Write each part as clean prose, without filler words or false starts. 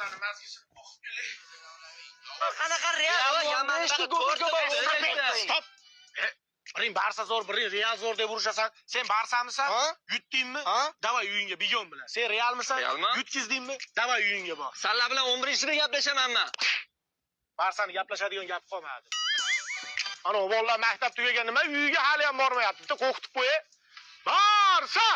Bolalarni mazgisini boqib kelay. Qanaqa Real? Stop. Biring Barsa zo'r, biring Real zo'r deb urushasan. Sen Barsamisan? Yutdingmi? Davay uyingga bigon bilan. Sen Realmisan? Yutkizdingmi? Davay uyingga bor. Sanlar bilan 11-da gaplashaman men. Barsani gaplashadigan gap qolmadi. Ana bolalar maktab tugagan nima uyiga hali ham bormayapti. Bitta qo'rqitib qo'y. Barsa!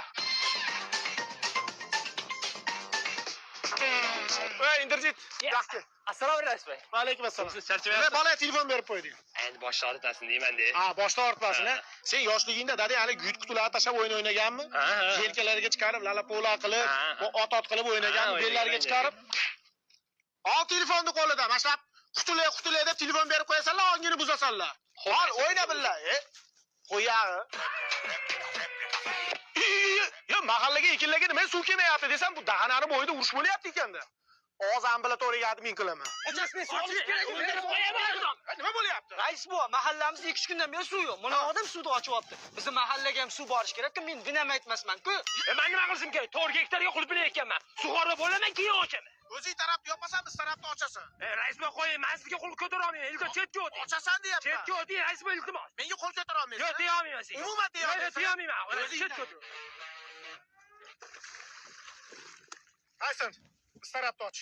Ey, Inderjit, yaxshi. Assalomu alaykum. Va alaykum assalom. Siz charchamayapsiz? Nima bola telefon berib qo'yding? Endi bosh og'ritmasin deyman-da. Ha, boshda ortmasin, ha. Sen yoshligingda dadang hali guyut qutilarni tashlab o'yin o'ynaganmi? Ha, ha. Yelkalariga chiqarib, lalapo'la qilib, Ha, ot-ot qilib o'ynaganmi? Ha, Bellariga o'ynagan. chiqarib. Ol telefonni qo'lida, mashlab qutila qutila deb telefon berib qo'yasanlar, ongini buzasanlar. Hol o'yna billa, qo'yag'i. Yo, mahallaga ekinlarga nima suv kelmayapti desam, bu dahanani bo'yida urush bo'lyapti ekanda. Og'iz ambulatoriyaga admin qilaman. Nima bo'lyapti? Rais bu mahallamizda 2-3 kundan beri suv yo'q. Mana odam suvni ochyapti. Bizni mahallaga ham suv borish kerak-ku, men vinam aytmasman-ku. Men nima qilishim kerak? 4 gektarga qulpinayotganman. Sug'orib bo'laman, keyin ochaman. O'zing tarafni yopasan, biz tarafni ochasan. Rais boy qo'ying, men sizga qo'l ko'tara olmayman. Iltimos chetga o'ting. Ochasan deyapman. Chetga o'ting, rais boy iltimos. Menga qo'l ko'tara olmaysan. Yo'q, deya olmayman sizga. Umuman deya Yo'q, olmaysan. deya olmayman. O'zing Chetga o'ting. Aysan, biz tarafni och.